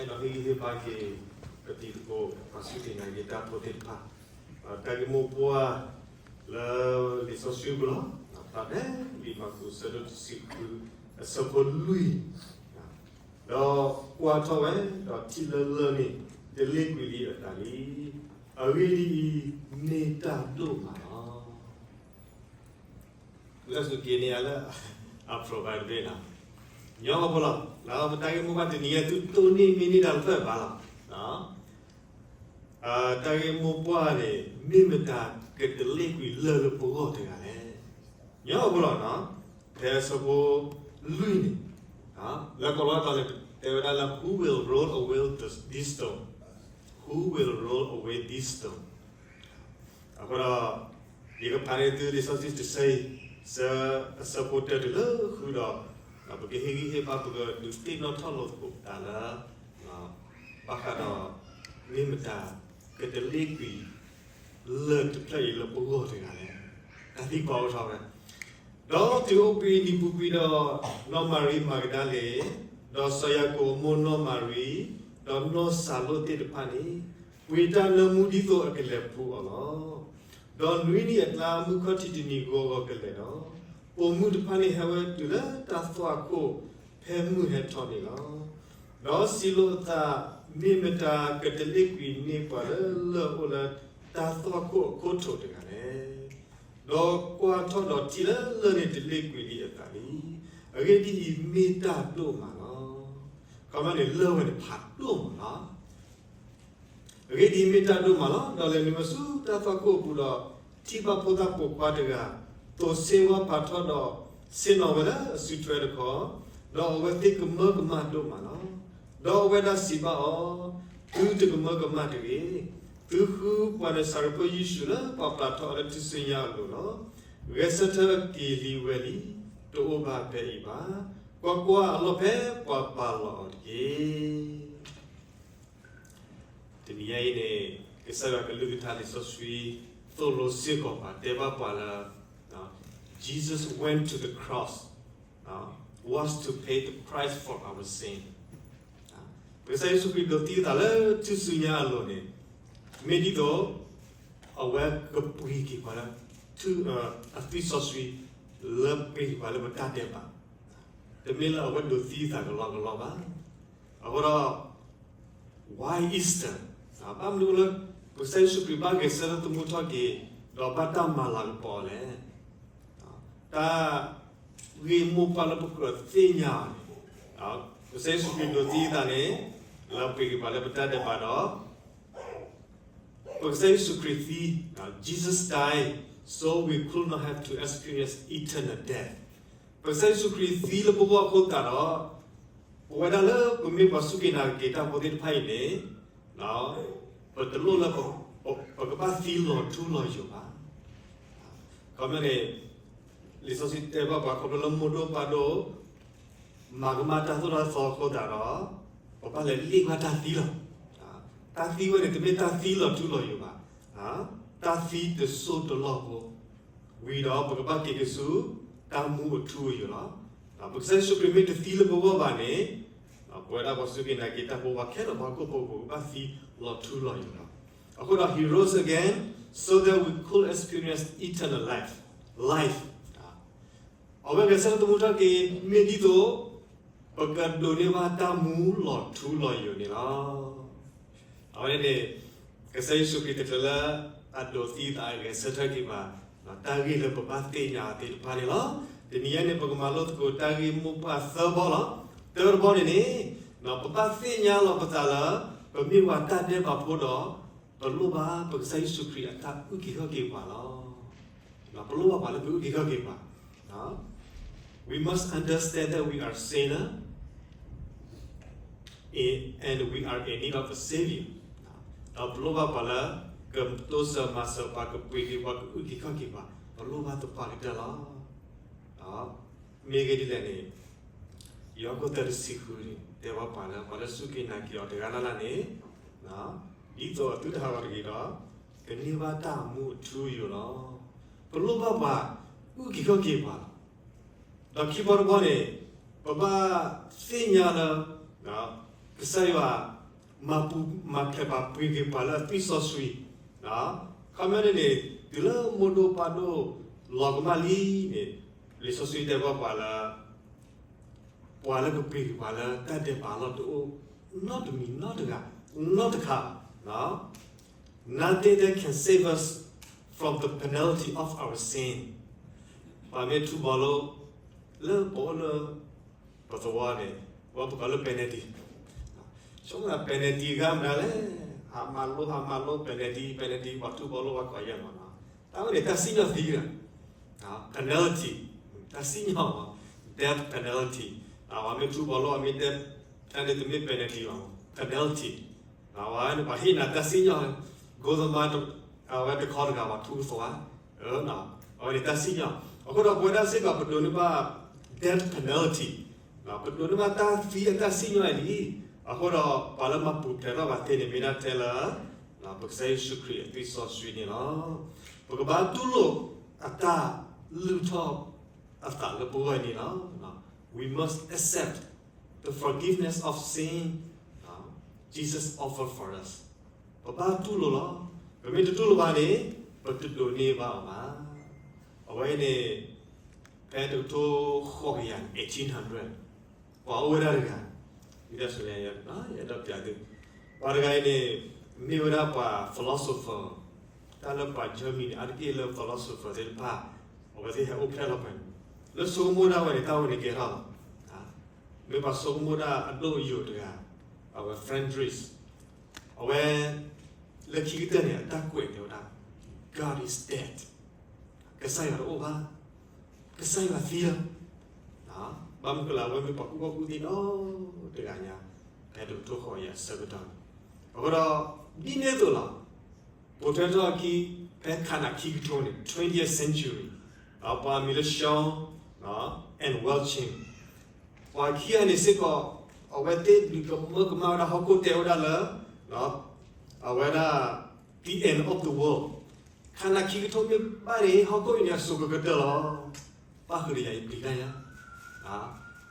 ဒီးဟ့ၣ်ဂံၢ်ဟ့ၣ်ဘါက့ၤ ပတံၤသကိး ပှၤစူၢ်က့ၤနာ်က့ၤတၢ်ဖိသ့ၣ်တဖၣ်, တၢ်ဂ့ၢ်မိၢ်ပှၢ်လၢလံာ်စီဆှံပူၤလီၤ. ဖျါဖဲလံာ်မၢ်ကူးအဆၢဒိၣ်တဆံဃု အဆၢဖိလွံၢ်, ဒီးကွၢ်ထီၣ်ဝဲ, ဒီးထံၣ်လၢလၢၢ်န့ၣ် တလ့ၣ်ကွံာ်လံအသးလံ. အဂ့ၢ်ဒ်အံၤ, မ့ၢ်တၢ်ဒိၣ်မးလီၤ. လၢစူၢ်က့ၤန့ၢ်ယၤလၢ အ provide တဘ့ၣ်လီၤ. ညီအီၤဖိလီၤ. လၢပတၢ်ဂ့ၢ်မိၢ်ပှၢ်တနံၤအံၤ သုတိၢ်နီၣ်မ့ၢ်န့ၢ်တၢ်လၢဖၢၣ်ဘါလီၤ. တၢ်ဂ့ၢ်မိၢ်ပှၢ်န့ၣ် မ့ၢ်မတၤကတလ့ၣ်ကွံာ်လၢၢ်လၢပဂီၢ်တဂၤလဲၣ်. ညီအီၤဖိလီၤ. ဖဲအဆၢဖိလွံၢ်န့ၣ်, လၢကီၢ်လီၤတံၢ်န့ၣ် တဲဝဲဒၣ်လၢ Who will roll away the, this stone? Who will roll away this stone? အဃိဒီး ယကဖးန့ၢ်သုလံာ်စီဆှံတဆၢအံၤ, ဆၢ, အဆၢဖိတၢတုၤလၢဃုဒီး, ပကဟ့ၣ်ဂံၢ်ဟ့ၣ်ဘါ ပကဒုးသ့ၣ်နီၣ်ထီၣ်လိာ်သကိးတၢ်လၢ ဘၣ်ဃးဒီး မ့ၢ်မတၤကတလ့ၣ်ကွံာ် လၢၢ်တဖျၢၣ်အံၤလၢပဂီၢ်တဂၤလဲၣ်. တၢ်သံကွၢ်အိၣ်ထီၣ်ဝဲ, ဒီးတုၤအိၣ်ဘှံးနံၤပူၤကွံာ်ဒီး, နီၢ်မၤရံမၤကဒၤလ့ၣ်, ဒီးစီၤယၤကိာ်အမိၢ်နီၢ်မၤရံ, ဒီးနီၢ်စၤလိၣ်သ့ၣ်တဖၣ်န့ၣ်, ပှ့ၤတၢ်နၢမူဒ်သိးအကလဲၤပူၤအီၤလီၤ. ဒီးနွံနံၤအကျါ မုၢ်ခီၣ်ထံးတနံၤဂီၤဂီၤကလဲာ်ဒီး, ပိာ်မုၣ်တဖၣ်န့ၣ်ဟဲဝဲတုၤလၢတၢ်သွၣ်ခိၣ် ဖဲမုၢ်ဟဲထီၣ်န့ၣ်လီၤ. ဒီးစံးလိာ်အသး, မ့ၢ်မတၤကတလ့ၣ်ကွံာ်န့ၢ်ပှၤလၢလၢၢ်အိၣ်လၢတၢ်သွၣ်ခိၣ်အခိၣ်ထိးတဂၤလဲၣ်. ဒီးကွၢ်ထီၣ်ဒီးထံၣ်လၢလၢၢ်န့ၣ်တလ့ၣ်ကွံာ်လံအသးလံ. အဂ့ၢ်ဒ်အံၤ, မ့ၢ်တၢ်ဒိၣ်မးလီၤ. ခီမီန့ၣ် လၢၢ်ဝဲန့ၣ်ဖးဒိၣ်မးလီၤ. အဂ့ၢ်ဒ်အံၤ, မ့ၢ်တၢ်ဒိၣ်မးလီၤ. ဒီးလဲၤနုာ်ဝဲဆူတၢ်သွၣ်ခိၣ်အပူၤဒီး, ထံၣ်ဘၣ်ဖိသၣ်ပိာ်ခွါတဂၤ, သိးဆ့ဝါဖးထီဒီး, ဆ့ၣ်နီၤဝဲလၢအစုထွဲတခီ, ဒီးအဝဲသ့ၣ်ကမၢကမၣ်ဒိၣ်မးလီၤ. ဒီးအဝဲဒၣ်စံးဘၣ်အီၤ, သုတကမၢကမၣ်တဂ့ၤ. သုဃုပှၤနၤစၤရ့းဖိယ့ၣ်ၡူးလၢပှၤပျၢ်ထီၣ်အီၤလၢထူၣ်စုညါအလိၤလီၤ. ဂဲၤဆၢထၢၣ်က့ၤလံဝဲလံ, တအိၣ်ဘၣ်ဖဲအံၤဘၣ်. ကွၢ်ကွၢ်, အလီၢ်ဖဲပှၤပာ်လီၤအီၤတက့ၢ်. တနံၤညါအံၤန့ၣ်, ကစၢ်ယွၤကလုၢ်ကထါလံာ်စီဆှံ သိၣ်လိစ့ၢ်ကီးပှၤ, တဲဘၣ်ပှၤလၢ Jesus went to the cross, was to pay the price for our sin. ပကစၢ်ယ့ၣ်ၡူးခရံာ်ဒိးသံအသးလၢထူၣ်စုညါအလိၤန့ၣ်, မ့ၢ်ဒ်သိး အဝဲကပှ့ၤက့ၤပှၤလၢ အသွံၣ်စီဆှံ, လၢပှ့ၤက့ၤပှၤလၢပတၢ်ဒဲးဘး, တမ့ၢ်လၢအဝဲဒိးသံအသးကလီကလီဘၣ်. အဃိဒီး Why Easter? ဘၣ်မနုၤလၢ ကစၢ်ယ့ၣ်ၡူးခရံာ်ဘၣ်ဂဲၤဆၢထၢၣ်သမူထီၣ်က့ၤ, ဒီးဘၣ်တၢ်မၤလၤကပီၤအီၤလဲၣ်. တၢ်ဂ့ၢ်မိၢ်ပှၢ်လၢပကြၢးသ့ၣ်ညါအီၤန့ၣ်, ကစၢ်ယ့ၣ်ၡူးခရံာ်ဒိးသံအသးန့ၣ်, လၢပှ့ၤက့ၤပှၤလၢပတၢ်ဒဲးဘးဒီး ပကစၢ်ယ့ၣ်ၡူးခရံာ်သံ, Jesus died so we could not have to experience eternal death. ပကစၢ်ယ့ၣ်ၡူးခရံာ်သံလၢပဂီၢ်အဃိသတးဒီး, ပဝဲဒၣ်လၢပမ့ၢ်ပှၤစူၢ်က့ၤနာ်က့ၤတၢ်ဖိသ့ၣ်တဖၣ်အံၤန့ၣ်, ပတလိၣ်လၢ ပကဘၣ်သံလီၤထူလီၤယိာ်ဘၣ်. ခီမီန့ၣ်, လံာ်စီဆှံတဲဘၣ်ပှၤခီဖျိလၢမိၢ်ဒိၣ်ပၢ်ဒိၣ် မၤကမၣ်တၢ်သိၣ်တၢ်သီအဃိသတးဒီး, ပဘၣ်လဲၤလ့ၣ်ဘၣ်တၢ်သံလီၤ. တၢ်သံဝဲန့ၣ် တမ့ၢ်တၢ်သံလီၤထူလီၤယိာ်ဘၣ်. တၢ်သံတစိၢ်တလီၢ်ဖိ, ဝံၤဒီးပကဘၣ်က့ၤက့ၤဆူ တၢ်မူအထူအယိာ်လီၤ. ပကစၢ်ယ့ၣ်ၡူးခရံာ်မ့ၢ်တသံလၢပဂီၢ်ဘၣ်န့ၣ်, ပဝဲဒၣ်ပှၤစူၢ်က့ၤနာ်က့ၤတၢ်ဖိ ပှၤခဲလၢာ်ပှၤဟီၣ်ခိၣ်ဖိ ပကဘၣ်သံလီၤထူလီၤယိာ်လီၤ. အဃိဒီး he rose again so that we could experience eternal life, life. အဝဲဂဲၤဆၢထၢၣ်သမူထီၣ်က့ၤ မ့ၢ်ဒ်သိး ပကဒိးန့ၢ်ဘၣ်တၢ်မူလီၤထူလီၤယိာ်န့ၣ်လီၤ. အဝဲန့ၣ် ကစၢ်ယ့ၣ်ၡူးခရံာ်တချုးလၢအဒိးသံအသးအဂဲၤဆၢထၢၣ်က့ၤဘၣ်, တၢ်ဂ့ၢ်လၢပဘၣ်သ့ၣ်ညါအီၤသ့ၣ်တဖၣ်န့ၣ်လီၤ. တနံၤညါန့ၣ် ပကမၤလိသကိးတၢ်ဂ့ၢ်မိၢ်ပှၢ်သၢဘီလီၤ. တၢတဘီန့ၣ်န့ၣ်, ပဘၣ်သ့ၣ်ညါလီၤပသးလၢ ပမ့ၢ်ပှၤတၢ်ဒဲးဘးဖိဒီး, ပလိၣ်ဘၣ်ပကစၢ်ယ့ၣ်ၡူးခရံာ်အတၢ်အုၣ်က့ၤခီၣ်က့ၤပှၤလီၤ. ပလိၣ်ဘၣ်ပှၤလၢကအုၣ်က့ၤခီၣ်က့ၤပှၤ. We must understand that we are sinner and we are in need of a Savior. ဒီးပလိၣ်ဘၣ်ပှၤလၢ ကတိစၢၤမၤစၢၤပှၤ ကပှ့ၤက့ၤပှၤ ကအုၣ်က့ၤခီၣ်က့ၤပှၤ, ပလိၣ်ဘၣ်သပှၢ်ကတၢၢ်လီၤ. မ့ၢ်ဂ့ၢ်ဒ်လဲၣ်န့ၣ်, ယိၤဟၣ်ခိၣ်သၢတဆံဃုန့ၣ် တဲဘၣ်ပှၤလၢ ပှၤလၢစူၢ်က့ၤနာ်က့ၤအီၤတဂၤလၢ်လၢ်န့ၣ်, ဒ်သိးအသုတဟးဂီၤတဂ့ၤဒီး, ကန့ၢ်ဘၣ်တၢ်မူအထူအယိာ်လီၤ. ပလိၣ်ဘၣ်ပှၤ အုၣ်က့ၤခီၣ်က့ၤပှၤလီၤ. ဒီးခံဘီတဘီန့ၣ်, ပဘၣ်သ့ၣ်ညါလၢ ကစၢ်ယွၤ မၤပူၤမၤဖျဲးပှၤ ပှ့ၤက့ၤပှၤလၢအသွံၣ်စီဆှံ, ခီမ့ၢ်န့ၣ်န့ၣ် တုၤလၢမိၢ်ဒိၣ်ပၢ်ဒိၣ်လီၤကမၣ်လံန့ၣ်, လံာ်စီဆှံတဲဘၣ်ပှၤလၢ ပှၤလၢကပှ့ၤက့ၤပှၤလၢတၢ်ဒဲးဘးလီၢ်တအိၣ် နီတမံၤနီတဂၤ နီတခါ Nothing that can save us from the penalty of our sin. ပှၤမ့ၢ်ထူဘီလိ လၢပအိၣ်လၢ ပသဝီန့ၣ် ဝဲပကိးလၢ penalty, ဆိကမိၣ် penalty ဂၤမနုၤလဲၣ်, ဟးမၤလိ ဟးမၤလိ penalty, penalty ပှၤထူဘီလိ ပှၤကိးယဲၢ်မးနီၤ, တၢ်ဝဲန့ၣ် တၢ်စံၣ်ညီၣ်သံတဂၤ, penalty, တၢ်စံၣ်ညီၣ်မး, death penalty, ပှၤမ့ၢ်ထူဘီလိ အမ့ၢ် death, တၢ်န့ၣ်တမ့ၢ် penalty ဘၣ်, penalty, ဝဲန့ၣ်ပှၤဟ့ၣ်နၤတၢ်စံၣ်ညီၣ်, ဂိၢ်သမား အဝဲတခီတဂၤ ပှၤထူကသဝါ အဝဲန့ၣ်တၢ်စံၣ်ညီၣ်, အဃိဒီးပဝဲဒၣ်စ့ၢ်ကီး ပဒိးန့ၢ်ဘၣ် death penalty, ပဒိးန့ၢ်ဘၣ်တၢ်သံအတၢ်စံၣ်ညီၣ်အံၤလံ, အဃိဒီးပှၤလၢမၤပူၤဖျဲးထီၣ်ပှၤသ့န့ၣ် မ့ၢ်ဒၣ်ထဲလၢ ပကစၢ်ယ့ၣ်ၡူးခရံာ်အသွံၣ်စီဆှံန့ၣ်လီၤ. ပကဘၣ်တူၢ်လိာ်အတၢ်လုၢ်ထီၣ်အသးလၢပဂီၢ်န့ၣ်လီၤ. We must accept the forgiveness of sin Jesus offered for us. ပဘၣ်တူၢ်လိာ်လီၤ. ပမ့ၢ်တတူၢ်လိာ်ဘၣ်န့ၣ် ပတဒိးန့ၢ်ဘၣ်အီၤဘၣ်. အဝဲအံၤန့ၣ် ဖဲတကထိဃိးကယၤ eighteen hundred ပှၤအိၣ်ဝဲဒၣ်တဂၤ, ဒ်သိးယအဲၣ်ဒိးပျး, ပှၤတဂၤအံၤန့ၣ် မ့ၢ်ဝဲဒၣ်ပှၤ philosopher, တၢ်လၢပှၤ Germany န့ၣ် အါတက့ၢ်လၢ philosopher သ့ၣ်တဖၣ် အဝဲသ့ၣ်ဟဲအိၣ်ဖျဲၣ်လီၤပှၤန့ၣ်, လၢဆိကမိၣ်ဒၣ်ဝဲန့ၣ် တၢ်ဝဲန့ၣ်ကဲထီၣ်လီၤ. မ့ၢ်ပှၤဆိကမိၣ်ဒၣ်အဒိၣ်အယိာ်တဂၤ, အဝဲ Friedrich, အဝဲ လၢခံကတၢၢ်န့ၣ် အတၢ်ကွဲးတဲဝဲဒၣ် God is dead, ကစၢ်ယွၤတအိၣ်ဘၣ်, ကစၢ်ယွၤသံလီၤ. ဘၣ်မနုၤဃိလဲၣ် အဝဲမ့ၢ်ပှၤကူၣ်ဘၣ်ကူၣ်သ့နီတဂၤညါ ဖဲတကထိဃိးကယၤဆၢကတီၢ်န့ၣ်, အဃိဒီး ဒ်န့ၣ်အသိးလီၤ. ပိာ်ထွဲထီၣ်အခံ ဖဲခါနၤခံကထိန့ၣ် twentieth century, ပှၤမံၤလၢ Jean and Welching, ပှၤခံဂၤန့ၣ်စ့ၢ်ကီး အဝဲသ့ၣ်ဒုးကမၢကမၣ်ဝဲဒၣ်ဟီၣ်ခိၣ် တဲဝဲဒၣ်လၢ အဝဲဒၣ် the end of the world, ခါနၤခံကထိမ့ၢ်ဘၣ်န့ၣ် ဟီၣ်ခိၣ်အံၤန့ၣ် အစိၤကကတၢၢ်လီၤ. ဘၣ်ဃုာ်ဒီးယၤ ယပျံၤတၢ်ညါ,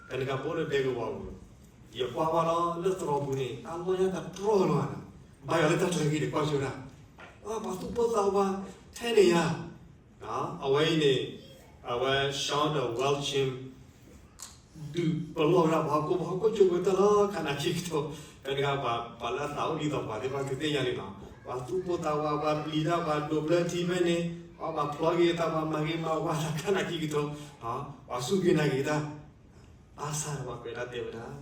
ဖဲန့ၣ်အခါ ပအိၣ်လၢဒဲကဝီၤပူၤ, ယကွၢ်ဝဲလီၤ လၢသရိာ်ပူၤန့ၣ် တၢ်လီၢ်ညါတတြီလီၤ, ဘါယွၤလၢတၢ်တဂ့ၤန့ၣ် ကွၢ်ဆိဒၣ်, ပှၤသူၣ်ပိၢ်သးဝးထဲန့ၣ်ယါ အဝဲအံၤန့ၣ် အဝဲ Jean de Welching ဒုးပလီၢ်ဝဲဒၣ်ပှၤဟီၣ်ခိၣ်, ပှၤဟီၣ်ခိၣ်ကၠိကတၢၢ်လီၤ ခါနၤခံကထိ, ဖဲန့ၣ်အခါ ပှၤလၢအသးအိၣ်ဒ်သိးပှၤသ့ၣ်တဖၣ် သုသ့ၣ်ညါန့ၣ်လီၤ, ပှၤသူၣ်ပိၢ်သးဝး ပှၤပျံၤတၢ် ပှၤဒိးဘျၢထံဖဲန့ၣ်, ပှၤဖျီက့ၤသး ပှၤမၤဂ့ၤမၤဝါသး ခါနၤခံကထိ, ပှၤစူၢ်က့ၤနာ်က့ၤတၢ်, ဘၣ်ဆၣ်ဒီးပှၤကွဲးတၢ်တဲဝဲဒၣ်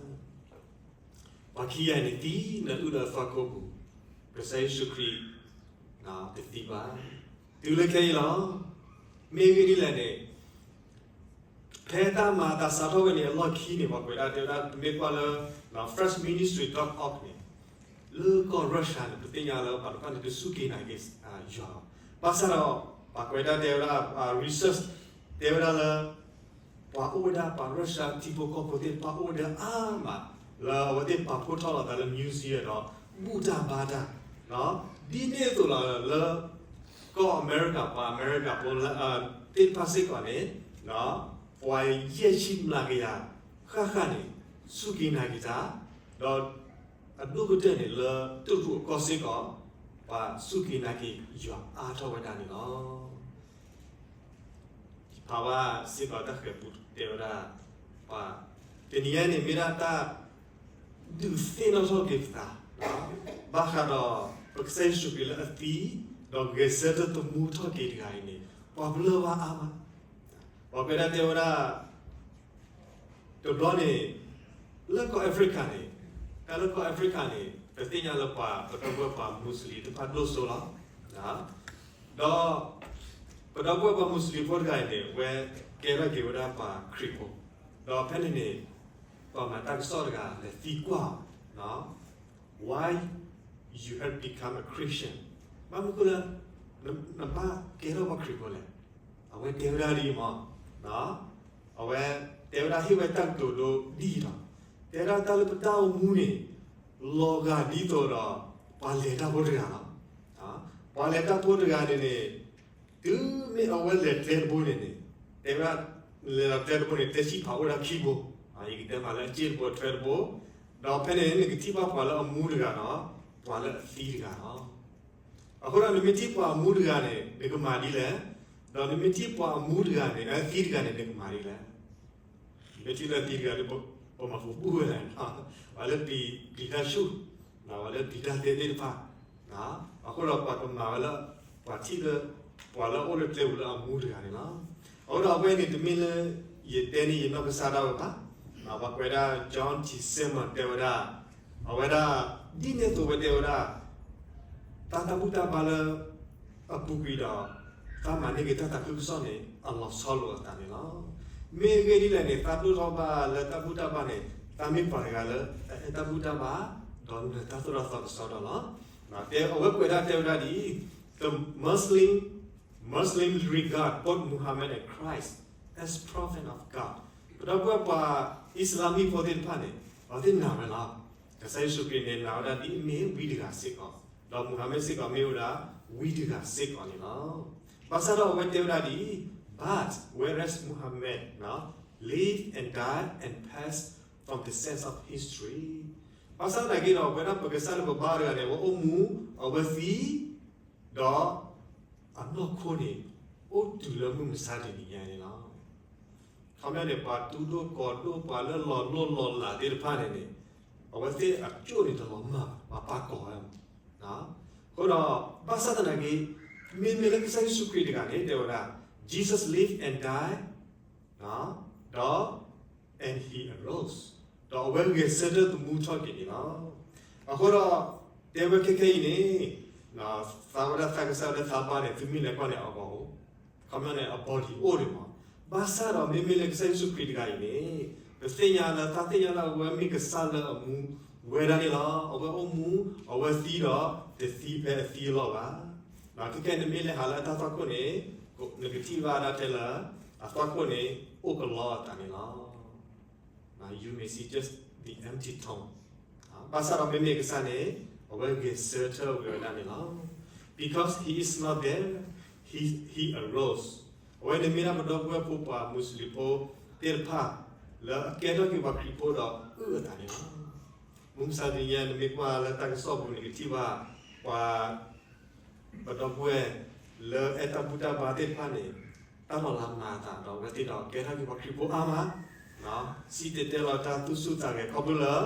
ပှၤခံဂၤန့ၣ် သံလၢအုၣ်လၢအသီခိၣ်ပူၤ, ကစၢ်ယ့ၣ်ၡူးခရံာ် တသံဘၣ်, တုၤလၢခဲအံၤလီၤ. မ့ၢ်ဂ့ၢ်ဒ်လဲၣ်န့ၣ် ဖဲတၢ်မၤသးစးထီၣ်ဝဲန့ၣ် အလီၢ်ခံန့ၣ် ပှၤကွဲးဒၣ်တဲဝဲဒၣ် ပမ့ၢ်ကွၢ်လၢ first ministry dot org န့ၣ်, လၢကီၢ် Russia န့ၣ် ပသ့ၣ်ညါလၢပှၤတဖၣ်န့ၣ် တစူၢ်က့ၤနာ်က့ၤယွၤလီၤ. ဘၣ်ဆၣ်ဒီး ပှၤကွဲးဒၣ်တဲဝဲဒၣ် research တဲဝဲဒၣ်လၢ ပှၤအိၣ်ဝဲဒၣ် ပှၤ Russia ထံဖိကီၢ်ဖိသ့ၣ်တဖၣ်အိၣ်ဝဲဒၣ်အါမး လၢအဝဲသ့ၣ်ပာ်ဖှိၣ်ထီၣ်လိာ်သးလၢ museum ဒီး ဘူၣ်တၢ်ဘါတၢ်, ဒ်န့ၣ်အသိးလီၤ လၢ ကီၢ်အမဲရကၤ ပှၤအမဲရကၤဖိလၢ သ့ၣ်တဖၣ်စ့ၢ်ကီးန့ၣ် ပှၤယဲၢ်ဆံမျးကယၤဃၣ်ဃၣ်န့ၣ် စူၢ်က့ၤနာ်က့ၤတၢ်, ဒီးအဒိၣ်ကတၢၢ်န့ၣ် လၢတရူးအကီၢ်စ့ၢ်ကီး ပှၤစူၢ်က့ၤနာ်က့ၤယွၤအါထီၣ်ဝဲဒၣ်န့ၣ်လီၤ. ဖးဘၣ်စ့ၢ်ကီးတၢ်ဃဲၤပူၤတဲဝဲဒၣ် ပှၤတနံၤအံၤန့ၣ် မ့ၢ်ဒၣ်တၢ်ဒုးသ့ၣ်နီၣ်ထီၣ်က့ၤပသး, ဘၣ်ဃးဒီးပကစၢ်ယ့ၣ်ၡူးခရံာ်လၢအသံ, ဒီးဂဲၤဆၢထၢၣ်သမူထီၣ်က့ၤတဂၤအံၤန့ၣ် ပှၤပလၢၢ်ဘၣ်အါမး, ပှၤကွဲးဒၣ်တဲဝဲဒၣ် တဘျီန့ၣ် လၢကီၢ် Africa န့ၣ်, တၢ်လၢကီၢ် Africa န့ၣ် ပသ့ၣ်ညါလၢပှၤ ပဒီပုၢ်ဝဲၢ်ပှၤ Muslim တဖၣ်ဒိၣ်စိလီၤ. ဒီး ပဒီပုၢ်ဝဲၢ်ပှၤ Muslim ဖိတဂၤအံၤန့ၣ် ဝဲကဲထီၣ်က့ၤဝဲဒၣ်ပှၤခရံာ်ဖိ, ဒီးဖဲန့ၣ်န့ၣ် ပှၤမၤတၢ်ကစီၣ်တဂၤလဲၤသံကွၢ်အီၤ, Why you have become a Christian? ဘၣ်မနုၤဃိလၢ နဘၣ်ကဲထီၣ်ပှၤခရံာ်ဖိလဲၣ်. အဝဲတဲဝဲဒၣ်ဒ်အံၤမး, အဝဲတဲဝဲဒၣ်ဟ့ၣ်ဝဲတၢ်ကတိၤဒိဒ်အံၤလီၤ. တဲဒၣ်တၢ်လၢပတၢ်အိၣ်မူန့ၣ် လီၤဂာ်ဒ်သိးဒီး ပှၤလဲၤတၢ်ဖိတဂၤလီၤ. ပှၤလဲၤတၢ်ဖိတဂၤန့ၣ်န့ၣ် တုၤမ့ၢ်အဝဲလဲၤကျဲတဘိန့ၣ်န့ၣ်, တဲဝဲဒၣ် လဲၤဒီးကျဲတဘိန့ၣ် တဲဆံၣ်ဖးအိၣ်ဝဲဒၣ်ခံဘိ, ယကတဲမးလၢအစ့ၣ်တဘိထွဲတဘိ, ဒီးဖဲန့ၣ် နကထံၣ်ဘၣ်ပှၤလၢအမူတဂၤဒီး ပှၤလၢအသံတဂၤလီၤ. အဃိဒီးနမ့ၢ်ထံၣ်ပှၤအမူတဂၤန့ၣ် နကမၤဒ်လဲၣ်, ဒီးနမ့ၢ်ထံၣ်ပှၤအမူတဂၤန့ၣ် အသံတဂၤန့ၣ် နကမၤဒ်လဲၣ်. မ့ၢ်ထံၣ်လၢအသံတဂၤဒီး ပမၤပူၤဘူၣ်ဝဲဒၣ်, ပှၤလၢပျံၤတၢ်ဆူၣ်, ပှၤလၢပျံၤတၢ်သ့သ့ၣ်တဖၣ်, အဃိဒီးပှၤကမၤဝဲလၢ ပှၤထံၣ်လၢ ပှၤလၢအအိၣ်လၢကျဲပူၤလၢအမူတဂၤန့ၣ်လီၤ. အဃိဒီးအဝဲန့ၣ်တမ့ၢ်လၢ ယတဲန့ၢ်ယနီၢ်ကစၢ်ဒၣ်ဝဲဘၣ်, ပှၤကွဲးဒၣ် John T. Simon တဲဝဲဒၣ်, အဝဲဒၣ် ဒ်န့ၣ်အသိးဝဲတဲဝဲဒၣ် တၢ်တၢ်ဘူၣ်တၢ်ဘါလၢ အပူၤကွံာ်ဒီး တၢ်မၤန့ၢ်က့ၤတၢ်သးခုကစီၣ်န့ၣ် အလီၤဆီလိာ်အသးန့ၣ်လီၤ. မ့ၢ်အဂ့ၢ်ဒ်လဲၣ်န့ၣ် သးဒိၣ်ထီၣ်ဘၣ်လၢတၢ်ဘူၣ်တၢ်ဘါန့ၣ် တၢ်မ့ၢ်ပှၤတဂၤလၢ အအဲၣ်တၢ်ဘူၣ်တၢ်ဘါ ဒီးနၢၤတၢ်သိၣ်တၢ်သီကစီဒီလီၤ. တဲအဝဲကွဲးဒၣ်တဲဝဲဒၣ်ဒ်အံၤ, the Muslim, Muslim regard both Muhammad and Christ as prophet of God. ပဒီပုၢ်ဝဲၢ်ပှၤအံၣ်စလါမံၤဖိသ့ၣ်တဖၣ်န့ၣ် အဝဲသ့ၣ်နာ်ဝဲလီၤ. ကစၢ်ယ့ၣ်ၡူးခရံာ်န့ၣ် နာ်ဝဲဒၣ်ဒ်အမ့ၢ်ဝံတဂၤစ့ၢ်ကီး, ဒီးမူၤဟၤမ့ၣ်စ့ၢ်ကီးမ့ၢ်ဝဲဒၣ် ဝံတဂၤစ့ၢ်ကီးန့ၣ်လီၤ. ဘၣ်ဆၣ်ဒီးအဝဲတဲဝဲဒၣ်ဒ်အံၤ, but whereas Muhammad lived and died and passed from the sands of history. ဘၣ်ဆၣ်သနာ်က့ဒီး အဝဲဒၣ်ပကစၢ်လၢပဘါတဂၤန့ၣ် အဝဲအိၣ်မူ, အဝဲသံ, ဒီးအနီၢ်ခိန့ၣ် အိၣ်တုၤလၢမုၢ်မဆါတနံၤညါန့ၣ်လီၤ. ခီပညီန့ၣ် ပှၤတူၢ်ဒိၣ်ကီၤဒိၣ် ပှၤလၢလီၤလိၢ်လီၤလးသ့ၣ်တဖၣ်န့ၣ်န့ၣ် အဝဲသ့ၣ်အကၠိၣ်န့ၣ်တလီၤမၢ်ဘၣ်, ပှၤပာ်ကီၤဝဲမး. အဃိဒီး ဘၣ်ဆၣ်သနာ်က့ မ့မ့ၢ်လၢကစၢ်ယ့ၣ်ၡူးခရံာ်တဂၤန့ၣ် တဲဝဲဒၣ် Jesus lived and died, ဒီး and he arose, ဒီးအဝဲဂဲၤဆၢထၢၣ်သမူထီၣ်က့ၤန့ၣ်လီၤ. အဃိဒီး တဲဝဲခဲခဲအံၤန့ၣ် သးဝဲဒၣ်သးကစၢ်လၢသးဘါန့ၣ် သုမ့ၢ်လဲၤကွၢ်န့ၣ် အဂီၢ်အိၣ်, ခီပညီန့ၣ် အ body အိၣ်ဒံးမး. ဘၣ်ဆၣ်ဒီးမ့မ့ၢ်လၢကစၢ်ယ့ၣ်ၡူးခရံာ်တဂၤအံၤန့ၣ် ပသ့ၣ်ညါလၢ တၢ်သ့ၣ်ညါလၢအဝဲမ့ၢ်ကစၢ်လၢအမူဝဲဒၣ်န့ၣ်လီၤ. အဝဲအိၣ်မူ, အဝဲသံဒီး တသံဖဲအသံအလီၢ်ဘၣ်. ခဲခဲအံၤနမ့ၢ်လဲၤဟးလၢအတၢ်သွၣ်ခိၣ်န့ၣ် နကထံၣ်ဘၣ်ဒၣ်ထဲလၢ အသွၣ်ခိၣ်န့ၣ် အိၣ်ကလီအသးန့ၣ်လီၤ. You may see just the empty tomb. ဘၣ်ဆၣ်ဒီးမ့မ့ၢ်ကစၢ်န့ၣ် အဝဲဂဲၤဆၢထၢၣ်ဝဲဒၣ်န့ၣ်လီၤ. Because he is not there, he, he arose. အဝဲန့ၣ်မ့ၢ်ဒၣ်ပဒီပုၢ်ဝဲၢ်ဖိပှၤမူးစလ့ၣ်ဖိသ့ၣ်တဖၣ် လၢအကဲထီၣ်က့ၤပှၤခရံာ်ဖိဒီးအုၣ်အသးန့ၣ်လီၤ. မုၢ်မဆါတနံၤညါ နမ့ၢ်ကွၢ်လၢတၢ်ကစီၣ်ပူၤ နကထံၣ်ဘၣ် ပှၤ ပဒီပုၢ်ဝဲၢ် လၢအဲၣ်တၢ်ဘူၣ်တၢ်ဘါသ့ၣ်တဖၣ်န့ၣ် တၢ်လီၤလးမၤအသးဒီး အဝဲသ့ၣ်ဒီးကဲထီၣ်က့ၤပှၤခရံာ်ဖိအါမး, စံၣ်တဲၤတဲလီၤတၢ်သူၣ်ဆူၣ်သးဂဲၤ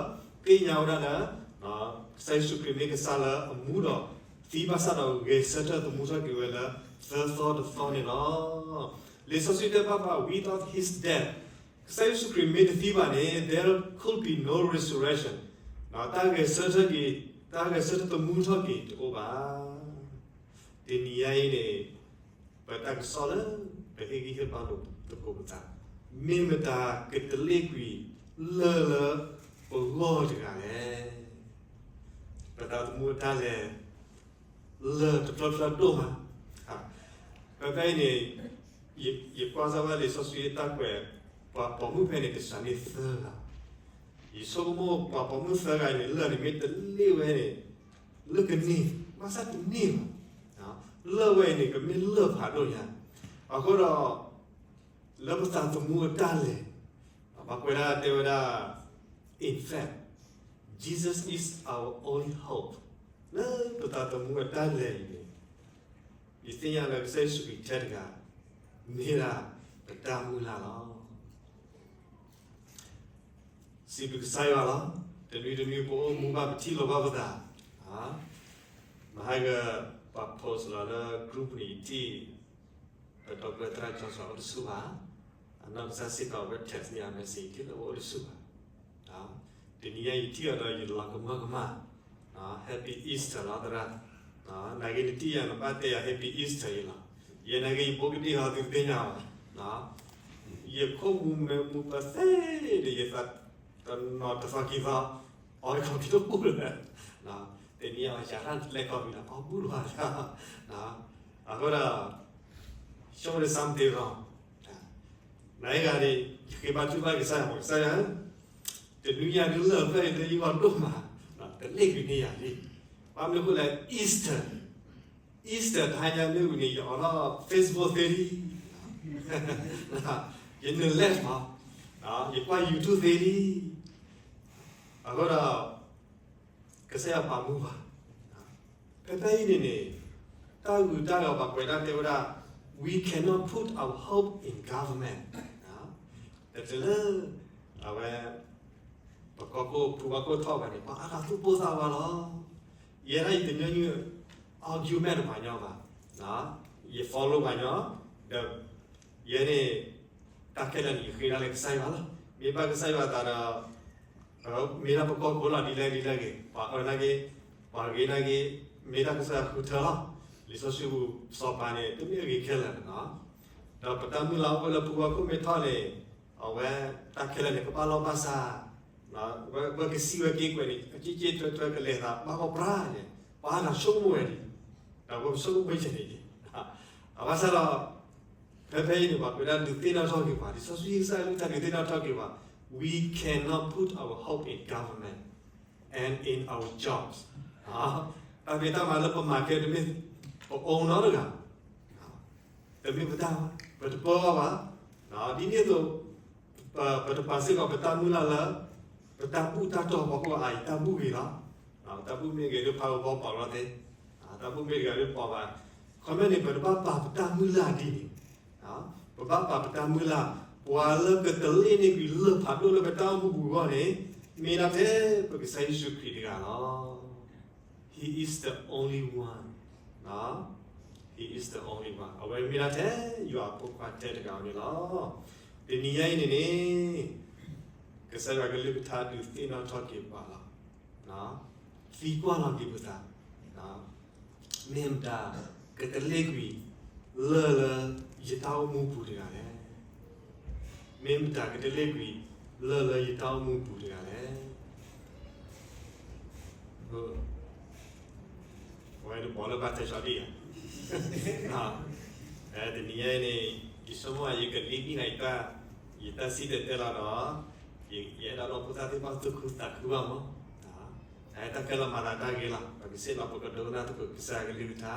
ခီဖျိလၢ သ့ၣ်ညါဝဲဒၣ်လၢ ကစၢ်ယ့ၣ်ၡူးခရံာ်မ့ၢ်ကစၢ်လၢအမူဒီး သံဘၣ်ဆၣ်ဒီးဂဲၤဆၢထၢၣ်သမူထီၣ်က့ၤဝဲလၢ သၢသီတသီန့ၣ်လီၤ. လံာ်စီဆှံတဲဘၣ်ပှၤ without his death, ကစၢ်ယ့ၣ်ၡူးခရံာ်မ့ၢ်တသံဘၣ်န့ၣ် there could be no resurrection. တၢ်ဂဲၤဆၢထၢၣ်က့ၤ, တၢ်ဂဲၤဆၢထၢၣ်သမူထီၣ်က့ၤတအိၣ်ဘၣ်. တနံၤညါအံၤန့ၣ် ပတၢ်ကစီၣ်လၢ ပဟ့ၣ်ဂံၢ်ဟ့ၣ်ဘါလိာ်သကိးပသး, မ့ၢ်မတၤကတလ့ၣ်ကွံာ်လၢၢ်လၢပဂီၢ်တဂၤလဲၣ်. ပသးသမူအတၢ်လဲၤ လၢၢ်တဖျၢၣ်ဖျၢၣ်ဒိၣ်မး. ဖဲဖဲအံၤန့ၣ် ယကွၢ်စၢ်ဝဲလံာ်စီဆှံအတၢ်ကွဲး ပှၤပိာ်မုၣ်ဖဲန့ၣ် ကစၢ်န့ၣ်သၢဂၤ. ယဆိကမိၣ်ပှၤပိာ်မုၣ်သၢဂၤအံၤန့ၣ် လၢၢ်န့ၣ်မ့ၢ်တလ့ၣ်ဝဲန့ၣ် လၢၢ်ကန့ၢ်, ဘၣ်ဆၣ်တန့ၢ်ဘၣ်. လၢၢ်ဝဲအံၤန့ၣ် ကမ့ၢ်လၢၢ်ဖးဒိၣ်ညါ. အဃိဒီး လၢပသးသမူအတၢ်လဲၤ, ပှၤကွဲးဒၣ်တဲဝဲဒၣ် in fact, Jesus is our only hope. လၢပသးသမူအတၢ်လဲၤအံၤန့ၣ် ယသ့ၣ်ညါလၢကစၢ်ယ့ၣ်ၡူးခရံာ်ထဲတဂၤ မ့ၢ်ဒၣ်ပတၢ်မုၢ်လၢ်လီၤ. စံးဘျုးကစၢ်ယွၤလီၤ. တနွံတနွံပအိၣ်မူဘၣ်ပထံၣ်လိာ်ဘၣ်ပသး. မဟါက ပှၤ post လီၤလၢ group န့ၣ် ယထံၣ် ပဒီပုၢ်ဝဲၢ်သရၣ် Joshua အိၣ်တဆူၣ်ဘၣ်. အနီၢ်ကစၢ်စ့ၢ်ကီး အဝဲ text န့ၢ်ယၤ message ထံၣ်လၢအိၣ်တဆူၣ်ဘၣ်. တနံၤညါယထံၣ်အီၤဒီးယလီၤကမၢကမၣ်. Happy Easter လီၤသရၣ်. နာ်က့နထံၣ်ယၤနဘၣ်တဲယၤ Happy Easter အံၤလီၤ. ယဲနာ်က့ယဘိကဒ့ၣ်ဟီသုကသ့ၣ်ညါဘၣ်. ယခိၣ်မူမဲာ်မူပသ့ဒီး ယသးတနီၤတသီခံသီ အီ computer ပူၤလၢၤ. တနံၤအီၤ ယၤတၢ်လဲၤ computer အီ ပူၤလၢၤ. အဃိဒီး show me something wrong. နဂၤန့ၣ် ယဃ့ဘါထုကဖၣ်ကစၢ်ယွၤ ကစၢ်ယွၤဧၢ, တနွံညါဒုးလၢၢ်ဖျၢၣ်အံၤလၢယဂီၢ်ဒိၣ်မး, တလ့ၣ်ကွံာ်န့ၢ်ယၤလံ. ဘၣ်မနုၤအဃိလဲၣ် Easter, Easter တဟါညါမ့ၢ်ဝံၤန့ၣ် ယအိးထီၣ် Facebook သ့လံ, ယနုာ် live မး, ယကွၢ် YouTube သ့လံ. အဃိဒီး ကစၢ်ယွၤပာ်မူပှၤ, ဖဲဖဲအံၤန့ၣ်န့ၣ် တၢ်ဂုၤတၢ်ဂၤပှၤကွဲးတၢ်တဲဝဲဒၣ် we cannot put our hope in government. တတုၤလၢ အဝဲ ပကီၢ်ခိၣ်ဖုဘၣ်ခိၣ်ထီၣ်ဘၣ်န့ၣ် ပှၤအါဂၤသူၣ်ပိၢ်သးဝးလီၤ. ယဲဒၣ်ယတမံၤ argument ပှၤညီဘၣ်, ယ follow ပှၤညီ, ဒီး ယဲန့ၣ် တၢ်ခဲလၢာ်န့ၣ် ယဃ့ဒၣ်လၢကစၢ်ယွၤလီၤ. မ့ၢ်ဘၣ်ကစၢ်ယွၤအသးဒီး မ့ၢ်ဒၣ်ပကီၢ်ခိၣ်လီၤ ဒ်လဲၣ်ဒ်လဲၣ်ဂ့ၤ, ပှၤအၢနာ်က့, ပှၤဂ့ၤနာ်က့, မ့ၢ်ဒၣ်ကစၢ်ယွၤဃုထၢလီၤ. လံာ်စီဆှံပူၤစီၤပၤန့ၣ် တမ့ၢ်အဂ့ၤခဲလၢာ်နီၤ. ဒီးပတၢ်မုၢ်လၢ်အိၣ်လၢဖုဘၣ်ခိၣ်မ့ၢ်ထီၣ်န့ၣ် အဝဲတၢ်ခဲလၢာ်န့ၣ် ကဘၣ်လီၢ်ဘၣ်စး, ဝဲကစံးဝဲက့ၤကွဲးန့ၣ် အက့က့ထွဲထွဲကလဲၤသးဘၣ်ကီးပြၢ်န့ၣ် ပှၤအါဂၤဆိကမိၣ်ဝဲဒၣ်, ဒီးပဆိကမိၣ်ဝဲဒၣ်န့ၣ်, အဘၣ်ဆၣ်ဒီး ဖဲဖဲအံၤန့ၣ် ပှၤကွဲးဒၣ်ဒုးသ့ၣ်နီၣ်ထီၣ်က့ၤပှၤ, လံာ်စီဆှံကစၢ်ယွၤကလုၢ်ကထါဒုးသ့ၣ်နီၣ်ထီၣ်က့ၤပှၤ, we cannot put our hope in government and in our jobs. တၢ်ဖံးတၢ်မၤလၢပမၤခဲတမ့ၢ်ပအိၣ်နီတဂၤ, တမ့ၢ်ပတၢ်ဘၣ်, ပတပၢဘၣ်ဘၣ်, ဒ်န့ၣ်အသိး ပတပာ်စ့ၢ်ကီးပတၢ်မုၢ်လၢ်လၢ ပတၢ်ဘူၣ်တၢ်တီၢ်ဖီခိၣ်အံၤ တၢ်ဘူၣ်ဂ့ၤလီၤ. တၢ်ဘူၣ်မ့ၢ်ဂ့ၤဒုးဖးဂီၤဖီပာ်လီၤသ့, တၢ်ဘူၣ်မ့ၢ်ဂ့ၤဒုးပာ်ဘၣ်, ခီမ့ၢ်န့ၣ် ပတဘၣ်ပာ်ပတၢ်မုၢ်လၢ်ဒ်န့ၣ်, ပဘၣ်ပာ်ပတၢ်မုၢ်လၢ်, ပှၤလၢကတလ့န့ၢ်ကွံာ်လၢၢ်ဖးဒိၣ်လၢပတၢ်အိၣ်မူပူၤအဂီၢ်န့ၣ် မ့ၢ်ဒၣ်ထဲပကစၢ်ယ့ၣ်ၡူးခရံာ်တဂၤလီၤ. He is the only one. He is the only one. အဝဲမ့ၢ်ဒၣ်ထဲယွၤအဖိခွါထဲတဂၤန့ၣ်လီၤ. တနံၤညါအံၤန့ၣ်န့ၣ် ကစၢ်ယွၤကလုၢ်ကထါဒုးသ့ၣ်နီၣ်ထီၣ်က့ၤပှၤလီၤ. သံကွၢ်လီၤက့ၤပသး, မ့ၢ်မတၤကတလ့ကွံာ်လၢၢ်လၢယတၢ်အိၣ်မူပူၤတဂၤလဲၣ်. မ့ၢ်မတၤကတလ့ကွံာ်လၢၢ်လၢယတၢ်အိၣ်မူပူၤတဂၤလဲၣ်. အဝဲတဘီလၢဘၣ်တဲဆှီဒံးဧါ. တနံၤညါအံၤန့ၣ် ယဆိကမိၣ်ယကလံၤနံၣ်ဂၤ ယတၢ်စံၣ်တဲၤတဲလီၤဒီး ယအဲၣ်ဒိးလၢဖိသၣ်သ့ၣ်တဖၣ်သူၣ်ခုသးခုဘၣ်မး, တၢ်ခဲလၢာ်မၤသးတၢ်ဂ့ၤလီၤ. ပကစ့ၢ်ကီးပကဒိကနၣ်သကိးကစၢ်ယွၤကလုၢ်ကထါ,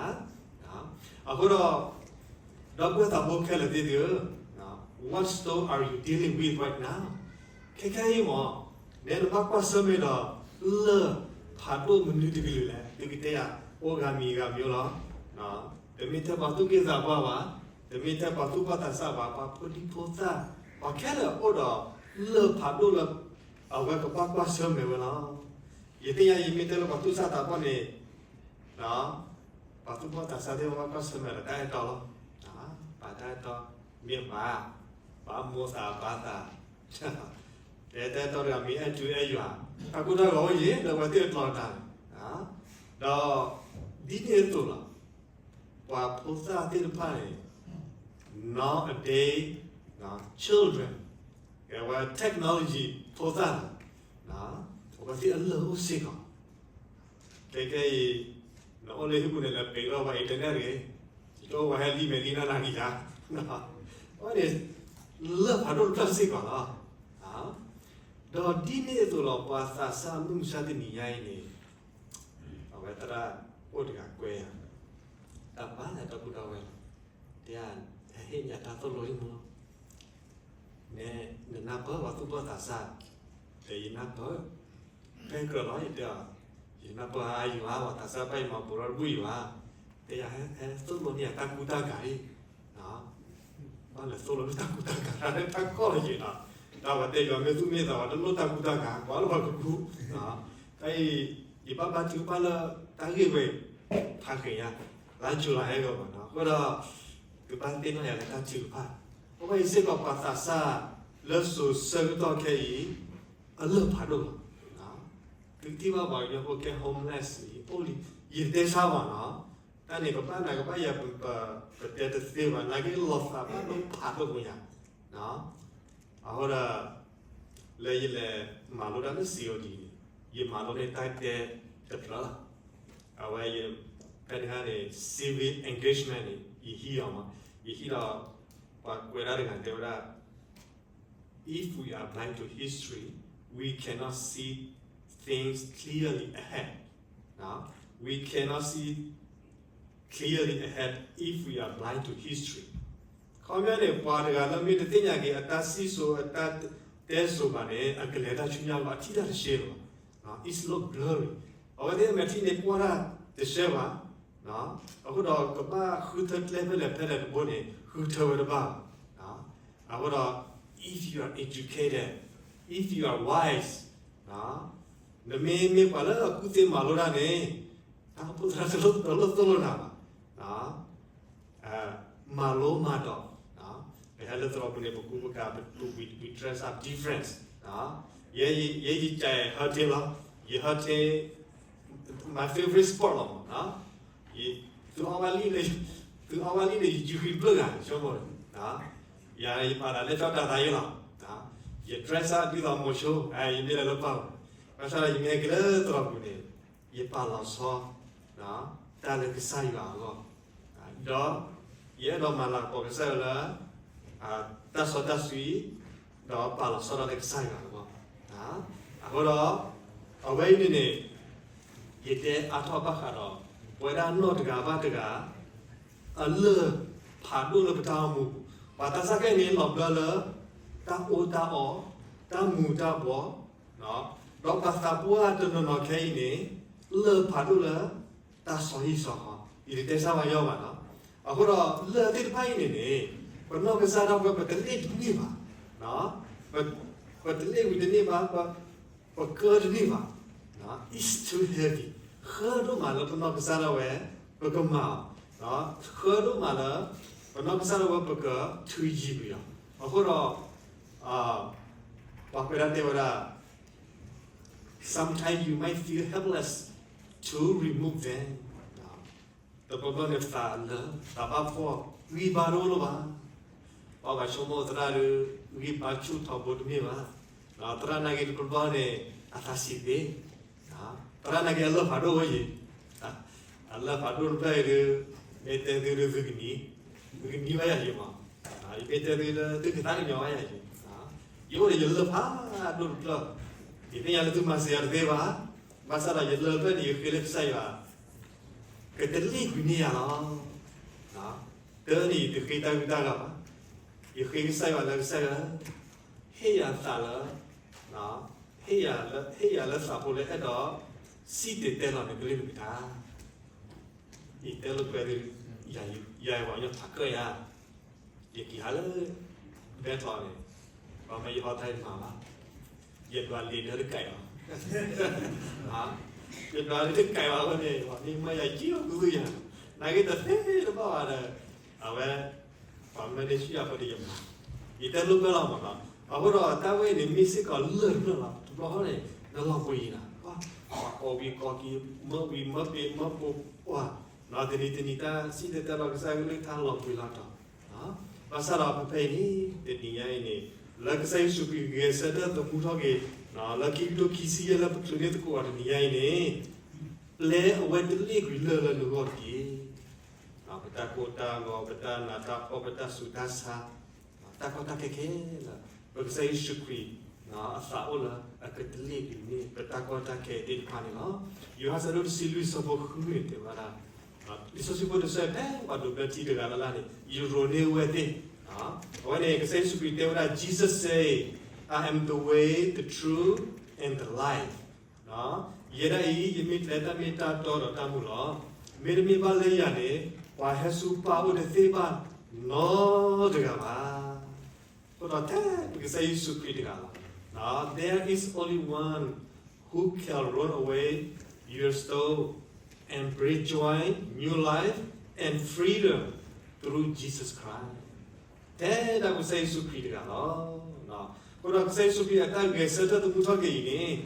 အဃိဒီး ဒီပုၢ်ဝဲၢ်သးဘိခဲလၢာ်သ့ၣ်ဧၢ, what storm are you dealing with right now? ခဲခဲအံၤမး နဲနဘၣ်ကွၢ်ဆၢၣ်မဲာ်ဒီး လၢၢ်ဖးဒိၣ်မနုၤတကလုာ်လဲၣ်. သုကတဲယၤ အိၣ်ဂၤမံၤဂၤမံၤလီၤ. တမ့ၢ်ထဲပှၤသူၣ်က့ၢ်သးပှၢ်ဘၣ်, တမ့ၢ်ထဲပှၤသူၣ်ဘီၣ်သးစၢ်ဘၣ်, ပှၤဖိဒံဖိသၣ်, ပှၤခဲလၢာ်အိၣ်ဒီး လၢၢ်ဖးဒိၣ်လၢ အဝဲကဘၣ်ကွၢ်ဆၢၣ်မဲာ်ဝဲလီၤ. ယသ့ၣ်ညါ ယမ့ၢ်တဲလၢပှၤသူၣ်စၢ်သးဘီၣ်န့ၣ် ပှၤသူၣ်ဘီၣ်သးစၢ်သ့ၣ်တဖၣ်ဘၣ်ကွၢ်ဆၢၣ်မဲာ်ဒီးတၢ်အဲၣ်တီလီၤ. ပှၤတၢ်အဲၣ်တီ မ့ၢ်ဘၣ်, ဘၣ်မိၢ်သးဘၣ်သး, တဲတၢ်အဲၣ်တီတဂၤမ့ၢ်အဲၣ်ထူအဲၣ်ယွၤ, တၢ်ကိၢ်တၢ်ဂီၤအိၣ်ယံၤ လၢပှၤသ့ၣ်တဖၣ်အကျါန့ၣ်, ဒီး ဒ်န့ၣ်အသိးလီၤ. ပှၤဖိသၣ်သ့ၣ်တဖၣ်န့ၣ် nowadays children, အဝဲ technology ဖိသၣ်န့ၣ် အဝဲသ့ၣ်အလၢၢ်အိၣ်စ့ၢ်ကီး ခဲခဲအံၤ နအိၣ်လၢဟံၣ်ပူၤန့ၣ် လဲၤပ့ၤထီၣ်ပှၤ internet တဂ့ၤ, ယတအိၣ်ပှၤဟဲလံာ်မဲာ်လံာ်နၢ်နၢ်ကယၤ, အဝဲန့ၣ် လၢၢ်ဖးဒိၣ်တဖျၢၣ်စ့ၢ်ကီးလီၤ. ဒီးဒ်န့ၣ်အသိးလီၤ ပှၤသးစၢ်မုၢ်မဆါတနံၤညါအံၤန့ၣ် အဝဲသရၣ်အိၣ်တဂၤကွဲယၤ, တၢ်ဘၣ်လၢတၢ်ကူၣ်တၢ်ဝဲလီၤ, တဲယၤ ဟဲဟ့ၣ်ညါတၢ်သိၣ်လိဟံၣ်မူလီၤ. နဲ နနၢ်ပၢၢ်ပှၤသူၣ်ဘီၣ်သးစၢ်, တဲယနၢ်ပၢၢ်, ဖဲကြၢးလီၤ ယတဲအီၤ, ယနၢ်ပၢၢ်အါယွၤ ပှၤသးစၢ်ဘၣ်ယမၤပူၤထီၣ်တဘူၣ်ယွၤ, တဲယၤဟဲသိၣ်လိန့ၢ်ယၤတၢ်ကူတၢ်ကၤလံ, ဘၣ်လဲၤသိၣ်လိန့ၢ်တၢ်ကူတၢ်ကၤ တၢ်လၢတၢ်ကီၢ်လၢယံၤနီၤ, တၢ်ဝဲတဲယွၤမ့ၢ်သူၣ်မ့ၢ်သး ပှၤတလိၣ်တၢ်ကူတၢ်ကၤ ပှၤလၢပှၤကကူ, တၢ်အံၤ ယဘၣ်ဘါထုကဖၣ်လၢတၢ်ဂ့ၢ်ဝဲ ဖးဃဲၤညါ လါယူၤလံဟဲဂီၤမးနီၤ, အဃိဒီး ကဘၣ်သ့ၣ်နီၣ်ယၤလၢတၢ်ထုကဖၣ်, အဝဲအံၤစ့ၢ်ကီးပှၤသးစၢ်လၢစိၤဆၢကတီၢ်ခဲအံၤ အလၢၢ်ဖးဒိၣ်လီၤ. သုထံၣ်ဘၣ်ပှၤကညီဖိကဲ homeless အံၤ အိၣ်လံ, ယတတဲဆါဘၣ်နီၤ, တၢ်န့ၣ်ကဘၣ်နၤကဘၣ်ယၤ ပတဲတသ့ဘၣ် နာ်က့လီၤသးဘၣ်ဒိၣ်ဖးဒိၣ်ပူၤညါ အဃိဒီး လၢယလဲၤမၤလိတၢ်လၢ စီအိၣ်ဒံး န့ၣ် ယမၤလိန့ၢ်တၢ်တဲတဖျၢၣ်လီၤ. အဝဲယ ဖဲန့ၣ်ခါန့ၣ် civic engagement န့ၣ် ယဟံးအီၤမး, ယဟံးဒီး ပှၤကွဲးဒၣ်တဂၤတဲဝဲဒၣ် If we are blind to history, we cannot see things clearly ahead. We cannot see clearly ahead if we are blind to history. ခီပညီန့ၣ် ပှၤတဂၤလၢမ့ၢ်တသ့ၣ်ညါက့ၤအတၢ်စံၣ်စိၤအတၢ်တဲစိၤဘၣ်န့ၣ် အကလဲၤတၢ်ဆူညါလီၤ အထံၣ်တၢ်တရှဲလီၤ. It's look blurry. အဝဲသ့ၣ်မဲာ်ထံန့ၣ်ကွၢ်တၢ်တဆှဲဘၣ်. အဃိဒီးကဘၣ်ဃုထၢကျဲဖဲလဲၣ်ဖဲလဲၣ်တဘိန့ၣ် ဃုထၢဝဲတဘၣ်ဘၣ်. အဃိဒီး if you are educated, if you are wise, နမ့ၢ်မ့ၢ်ပှၤလၢအကူၣ်သ့မၤလိတၢ်န့ၣ် တၢ်အိၣ်ဖှိၣ်သရၣ်တလိၣ်တလိၣ်သိၣ်လိနၤဘၣ်. မၤလိမၤဒိး, ပဟဲလၢသရိာ်ပူၤန့ၣ် ပကူပကၤ we dress up different. ယဲယကဲ ဟၢထ့လီၤ, ယဟၢထ့ my favorite sport လီၤမး. သုအီၣ်ဘၣ်လံ, သုအီၣ်ဘၣ်လံန့ၣ် ယယူၤဃံတဖျၢၣ်ဂၤ ဆိကမိၣ်, ယပာ်သးလၢကၠီတၤသးယ့လီၤ. ယ dress up ဒ်သိးမိၤဆိ, ယမ့ၢ်လၢလၢပှၢ်, ဘၣ်ဆၣ်ဒီးယမ့ၢ်ဟဲက့ၤလၢသရိာ်ပူၤန့ၣ် ယပာ်လီၤဆီ တၢ်လၢကစၢ်ယွၤအဂီၢ်, ဒီးယအဲၣ်ဒိးမၤလၤကပီၤကစၢ်ယွၤလၢ တၢ်စီတၢ်ဆှံ, ဒီးပာ်လီၤဆီဒၣ်လၢကစၢ်ယွၤအဂီၢ်. အဃိဒီး အဝဲအံၤန့ၣ်န့ၣ် ယတဲအါထီၣ်ဘၣ်ဃးဒီး ပဝဲဒၣ်နီၢ်တဂၤဘၣ်တဂၤ အလၢၢ်ဖးဒိၣ်လၢပတၢ်အိၣ်မူပူၤ, ပှၤသးစၢ်ခဲအံၤန့ၣ် လီၤဘျၢလၢ တၢ်အီၣ်တၢ်အီ, တၢ်မူၤတၢ်ဘှီး, ဒီးပှၤသးပှၢ်တနီၤနီၤခဲအံၤန့ၣ် လၢၢ်ဖးဒိၣ်လၢ တၢ်ဆီဟံၣ်ဆီဃီ, ယတတဲဆၢပှၤညီဘၣ်နီၤ. အဃိဒီးလၢၢ်သ့ၣ်တဖၣ်အံၤန့ၣ်န့ၣ် ပနီၢ်ကစၢ်ဒၣ်ဝဲ ပတလ့ၣ်တန့ၢ်ဘၣ်, ပတလ့ၣ်ဝံၤတန့ၢ်ဘၣ်, ပကၢတန့ၢ်ဘၣ်, it's too heavy, ဃၢဒိၣ်မးလၢပနီၢ်ကစၢ်ဒၣ်ဝဲ ပကမၤအီၤ, ဃၢဒိၣ်မးလၢ ပနီၢ်ကစၢ်ဒၣ်ဝဲ ပကထုးယံၤကွံာ်အီၤ. အဃိဒီး ပှၤကွဲးဒၣ်တဲဝဲဒၣ် sometimes you might feel helpless to remove them. တဘျီဘျီန့ၣ် သးလၢ သးဘၣ်ဖှီၣ် ဂံၢ်ဘါတအိၣ်လၢၤဘၣ်. ပှၤဘၣ်ဆိကမိၣ်သရၣ်ဒီး ဂံၢ်ဘါဆူၣ်ထီဘိတမ့ၢ်ဘၣ်. သရၣ်နာ်က့တဘျီဘျီန့ၣ် အသးဆံးသ့, သရၣ်နာ်က့အလၢၢ်ဖးဒိၣ်ဝဲယံၤ, အလၢၢ်ဖးဒိၣ်တဖျၢၣ်အံၤဒီး မ့ၢ်တဲသုဒီးသုကနံၤ, သုကနံၤဘၣ်ယၤယံၤမး, ယမ့ၢ်တဲသုလၢ သုကသးကညီၤဘၣ်ယၤယံၤ, ယအိၣ်ဒီးယလၢၢ်ဖးဒိၣ်တဖျၢၣ်, ယသ့ၣ်ညါလၢသုမၤစၢၤယၤတသ့ဘၣ်. ဘၣ်ဆၣ်ဒီးယလၢၢ်ဖျၢၣ်န့ၣ် ယဃ့လၢကစၢ်ယွၤ ကတလ့ၣ်ကွံာ်န့ၢ်ယၤလီၤ. တၢ်န့ၣ် ယတဃ့တၢ်ဂုၤတၢ်ဂၤဘၣ်, ယဃ့ကစၢ်ယွၤလၢကစၢ်ယွၤ ဟ့ၣ်ယၤသးလၢ ဟ့ၣ်ယၤလၢသးဖိလၢအဲၣ်ဒိး စံၣ်တဲၤတဲလီၤန့ၣ် ကလုၢ်နကထါ, ယတဲလိာ်ကွဲသု, ယၤပှၤကညီဖးကၢၣ်ယၤ, ယက့ၤဟးလၢ ဘဲထီန့ၣ်, ပှၤမ့ၢ်ယဟီတၢ်ယမၤဘၣ်, ယဒွးလ့ၤဒၢတကဲးဘၣ်, ယဒွးလ့ၤတကဲးဘၣ်ဝဲန့ၣ် မ့ၢ်မၤယၤကံၣ်အီၤကူသူယၤ, နာ်က့တသ့တဘၣ်ဘၣ်ဒီး အဝဲ ပှၤမၢန့ၢ်ဆူယၤဖိဒီးယမၤ, ယတဲလိာ်ကွဲလီၤမးနီၤ. အဃိဒီးတၢ်ဝဲအံၤန့ၣ် မ့ၢ်စ့ၢ်ကီးလၢၢ်တဖျၢၣ်လီၤ. တဘျီဃီန့ၣ် နလီၤပှ့ၤနၤ, ပှၤကိးဝံၤကိးက့ၤ, မၢဝံၤမၢပ့ၤမၢပိာ်ပှၢ်, တနံၤတနံၤတၢ်စံၣ်တဲၤတဲလီၤကစၢ်ကလုၢ်ကထါလီၤပှ့ၤလီၤတီၤ, ဘၣ်ဆၣ်ဒီးဖဲဖဲအံၤန့ၣ် တနံၤညါအံၤန့ၣ် လၢကစၢ်ယ့ၣ်ၡူးခရံာ်ဂဲၤဆၢထၢၣ်သမူထီၣ်က့ၤ လၢခံကထိခံဆံယဲၢ်လၢပချုးန့ၢ်သကိးအီၤတနံၤညါအံၤန့ၣ် ပျဲအဝဲတလ့ၣ်ကွံာ်လၢၢ်လၢနဂီၢ်တက့ၢ်. ပတၢ်ကိၢ်တၢ်ဂီၤ, ပတၢ်နးတၢ်ဖှီၣ်, ပတၢ်ဆူးတၢ်ဆါ, တၢ်ကီတၢ်ခဲခဲလၢာ် ပကစၢ်ယ့ၣ်ၡူးခရံာ် အသးအိၣ်လၢအကတလ့ၣ်ကွံာ်န့ၢ် ပတၢ်ကီတၢ်ခဲသ့ၣ်တဖၣ်န့ၣ်လီၤ. ယိၤဟၣ်အဆၢဒိၣ်တဆံလွံၢ်အဆၢဖိဃုန့ၣ်တဲဝဲဒၣ်, လံာ်စီဆှံဖိတဆၢဖဲပှၤဒိးဘျၢထံတဂၤလၢ်လၢ်န့ၣ် ယရိၤန့ၢ်ဝဲသ့ၣ်, အဝဲန့ၣ်ကစၢ်ယ့ၣ်ၡူးခရံာ်တဲဝဲဒၣ် Jesus said, I am the way, the truth, and the life. ယဲဒၣ်အံၤ ယမ့ၢ်ကျဲ, တၢ်မ့ၢ်တၢ်တီဒီးတၢ်မူလီၤ. မ့တမ့ၢ်ဘၣ်လၢယၤန့ၣ် ပှၤဟဲဆူပၢ်အိၣ်တသ့ဘၣ်နီတဂၤဘၣ်. အဃိဒီးထဲပကစၢ်ယ့ၣ်ၡူးခရံာ်တဂၤလီၤ. There is only one who can roll away your stone and bring joy, new life, and freedom through Jesus Christ. ထဲဒၣ်ကစၢ်ယ့ၣ်ၡူးခရံာ်တဂၤလီၤ. အဃိဒီးကစၢ်ယ့ၣ်ၡူးခရံာ်အတၢ်ဂဲၤဆၢထၢၣ်သမူထီၣ်က့ၤအံၤန့ၣ်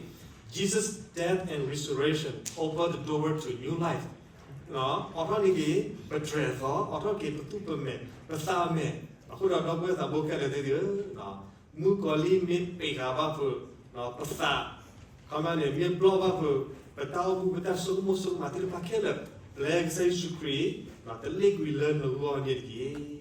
Jesus' death and resurrection open the door to new life. အိးထီၣ်န့ၢ်က့ၤပတြဲၤအသီ, အိးထီၣ်က့ၤပသူၣ်ပမဲာ်, ပသးအမဲာ်. အဃိဒီးဒီပုၢ်ဝဲၢ်သးဘိခဲလၢာ်သ့ၣ်ဧၢ, မုၣ်ကီၤလံၢ်မ့ၢ်ပံးဃာ်ဘၣ်ဖုးပသး, ခီမန့ၣ် မ့ၢ်ဘျီၣ်ဘၣ်ဖုး ပတၢ်အိၣ်မူ ပတၢ်ဆိကမိၣ်ဆိကမးသ့ၣ်တဖၣ်ခဲလၢာ်, ပျဲကစၢ်ယ့ၣ်ၡူးခရံာ် တလ့ၣ်ကွံာ်လၢနဂီၢ်န့ၣ်တက့ၢ်.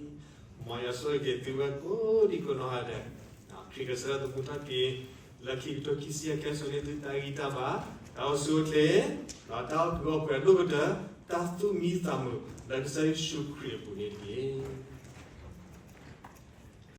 မ်ယွၤဆိၣ်ဂ့ၤက့ၤသုဝဲကိးဒံကိးနီၢ်ဂၤဒဲး, ခရံာ်ဂဲၤဆၢထၢၣ်သမူထီၣ်က့ၤ လၢခံကထိခံဆံယဲၢ် ကဲစိာ်န့ၢ်သုတၢ်ဂံၢ်တၢ်ဘါ, တၢ်အိၣ်ဆူၣ်အိၣ်ချ့, တၢ်အိၣ်ကုးအိၣ်ပှဲၤအဒိၣ်ကတၢၢ်, တၢ်သူၣ်မံသးမုာ်လၢကစၢ်ယ့ၣ်ၡူးခရံာ်အပူၤန့ၣ်တက့ၢ်.